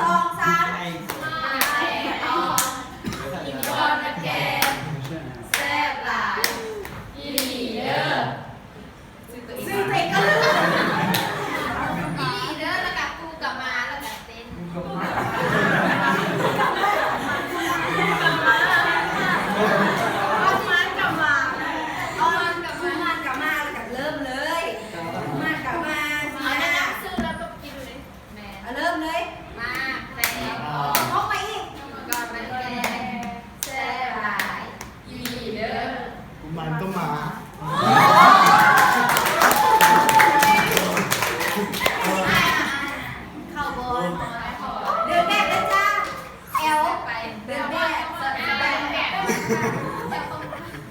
สอง สาม Maiv Os, ib yog lawv kem, saib lais, yim lawv. Xwb tes koj, yim lawv, lawv kam kuv kam mas, lawv kam tes. Os, mas kam mas, os, mas kam mas, lawv kam hlawv lawm. Mas kam mas, xwb lawv kam hlawv lawm. Mas tes, os, mas ib, saib lais, yim lawv. Kuv mas koj mas. Khau bos, dej dej dej dej, eo, dej dej,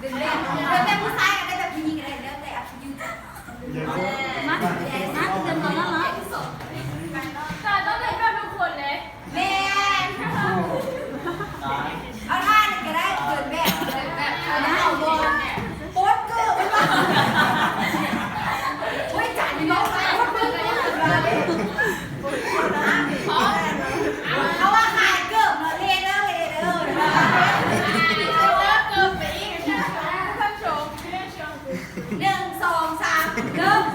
dej dej, dej dej, pub saib dej dej, pub nyiaj dej dej, pub nyiaj. Mas, mas tes no no. Tab sis koj hlub kuv ne. Mas, os, mas tes dej dej, dej dej, khau bos, pub koj. Ua cas nim no pub koj. Khau bos, hais koj no le dawb le dawb. Hneev, xoo, xaam, dawb.